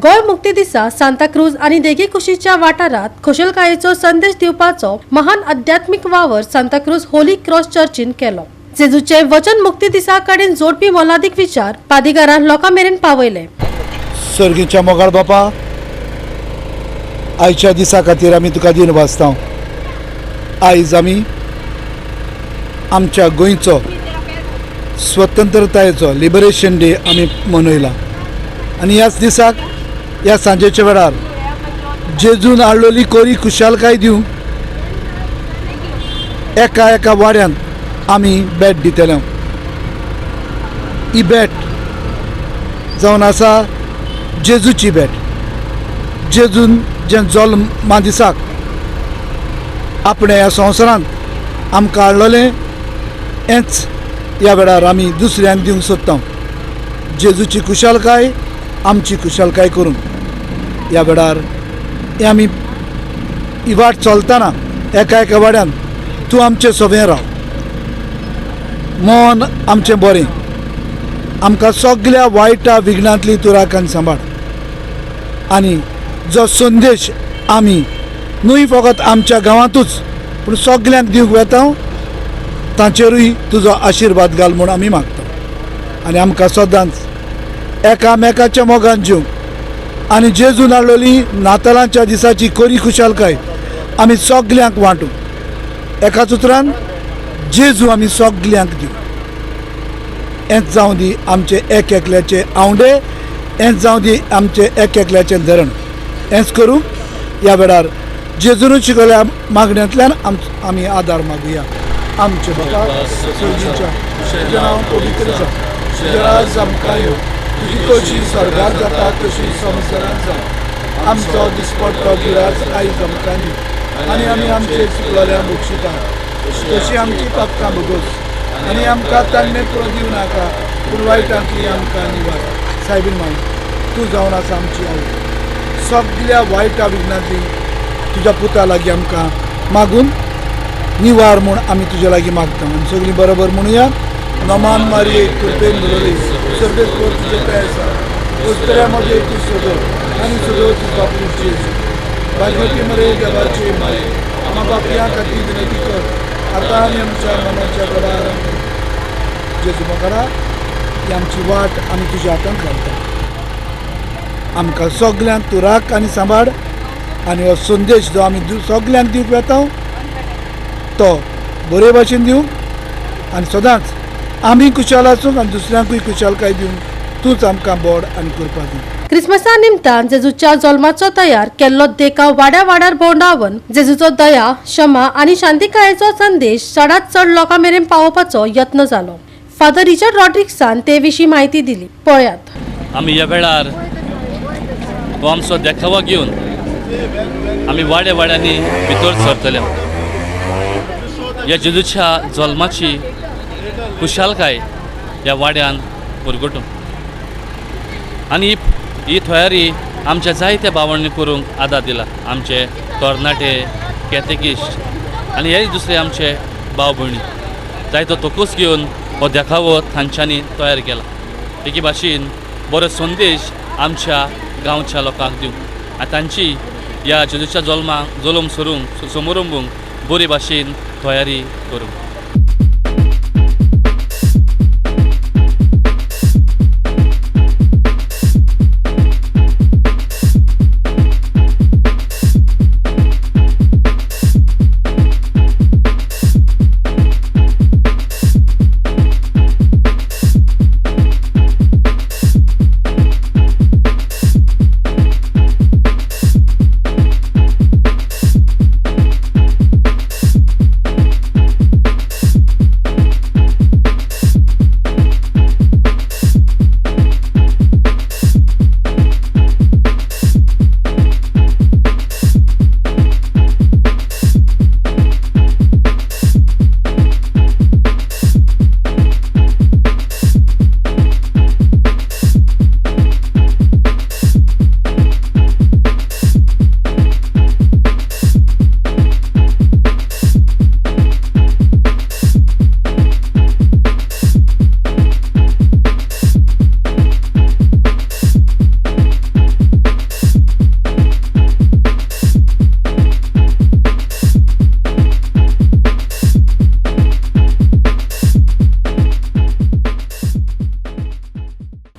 गोंय मुक्ती दिसा सांताक्रूज आनी देगे कुशीच्या वाठारांत खुशालकायेचो संदेश दिवपाचो महान आध्यात्मीक वावर सांताक्रूज होली क्रॉस चर्चीन केलो. जेजूचे वचन मुक्ती दिसा कडेन जोडपी मोलादीक विचार पादिगारान लोकां मेरेन पावयले. सर्गीच्या मोगाळ बापा, आयच्या दिसा खातीर आमी तुका दिन वाचता. आयज आमी आमच्या गोंयचो स्वतंत्रतायेचो लिबरेशन डे आमी मनयला आनी ह्याच दिसाक ह्या सांजेच्या वेळार जेजून हाडलेली कोरी खुशालकाय दिवंक एका एका वाड्यांत आमी भेट दितले. ही भेट जावन आसा जेजूची भेट. जेजून जें जल्मा दिसाक आपणे ह्या संवसारांत आमकां हाडलेलें हेंच ह्या वेळार आमी दुसऱ्यांक दिवंक सोदता. जेजूची खुशालकाय आमची खुशालकाय करून ह्या वेळार हे आमी ही वाट चलतना एका एका वाड्यान तूं आमचें सोबें राव, मन आमचें बरें, आमकां सगल्या वायटा विघ्नांतली तूं राख आनी सांबाळ. आनी जो संदेश आमी न्हय फकत आमच्या गांवांतूच पूण सगल्यांक दिवंक वेता तांचेरूय तुजो आशिर्वाद घाल म्हूण आमी मागता. आनी आमकां सदांच एकामेकाच्या मोगान जिवंक आनी जेजून हाडलेली नातालांच्या दिसाची कोरी खुशालकाय आमी सगल्यांक वांटूं. एकाच उतरान जेजू आमी सगल्यांक दिवं. हेंच जावं दी आमचे एक एकल्याचे आंवडे, हेंच जावं दी आमचे एक एकल्याचें धरण. हेंच करूं ह्या वेळार जेजूनच शिकयल्या मागण्यांतल्यान आमी आदार मागुया. आमचे बापा सर्गीच्या, तुजें नांव पवित्र जावं, तुजें राज आमकां येवं, तुजी कशी स्वर्गार जाता तशी संवसारांत जावं. आमचो दिसपट्टो गिराज आयज आमकां दी आनी आमी आमचे चुकलेल्या बक्षिता तशी आमची पापकां भोगोस आनी आमकां तांणे पुरो दिवं नाका पूण वायटांतली आमकां निवार. सायबीन माई, तूं जावन आसा आमची आवय, सगल्या वायटा विघ्नांतली तुज्या पुता लागीं आमकां मागून निवार म्हूण आमी तुज्या लागीं मागता. आनी सगळीं बरोबर म्हणुया. नमान मारये कृपेन भरली, सर्वेस्पर तुजें तें आसा, उस्तऱ्या मदें तूं सदो आनी सदो तुजो बापूय जेजू. भाग्यवती मरे देवाची माये, आमा बापया खातीर विनंती कर आतां आनी आमच्या मनाच्या वेळार. जेजू मोगाळा, ही आमची वाट आमी तुज्या हातांत घालता. आमकां सगल्यांक तूं राख आनी सांबाळ आनी हो संदेश जो आमी सगल्यांक दिवंक वेता तो बरे भाशेन दिवंक आनी सदांच आमी खुशाल आसूंक आनी दुसऱ्यांकूय खुशालकाय दिवंक तूंच आमकां बोड आनी कृपा दी. क्रिसमसा निमतान जेजूच्या जल्माचो तयार केल्लो देखाव वाड्या वाड्यार भोंवडावन जेजूचो दया, क्षमा आनी शांतिकायेचो संदेश चडात चड लोकां मेरेन पावोवपाचो यत्न जालो. फादर रिचर्ड रॉड्रिक्सान ते विशीं म्हायती दिली. पळयात. आमी ह्या वेळार हो आमचो देखावो घेवन आमी वाड्या वाड्यांनी भितर सरतले. ह्या जेजूच्या जल्माची खुशालकाय ह्या वाड्यान परगटूंक आनी ही तयारी आमच्या जायत्या भावांनी करूंक आदार दिला. आमचे तरणाटे, कॅथेकिस्ट आनी हे दुसरे आमचे भाव भयणी जायतो तोकूस घेवन हो देखावो तांच्यांनी तयार केला. एके भाशेन बरो संदेश आमच्या गांवच्या लोकांक दिवंक आनी तांची ह्या जेजूच्या जल्माक जल्म सरूंक समारंभूंक बरे भाशेन तयारी करूंक.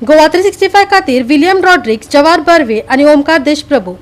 गोवा 365 खातीर विलियम रॉड्रिक्स, जवार बर्वे आनी ओमकार देशप्रभू.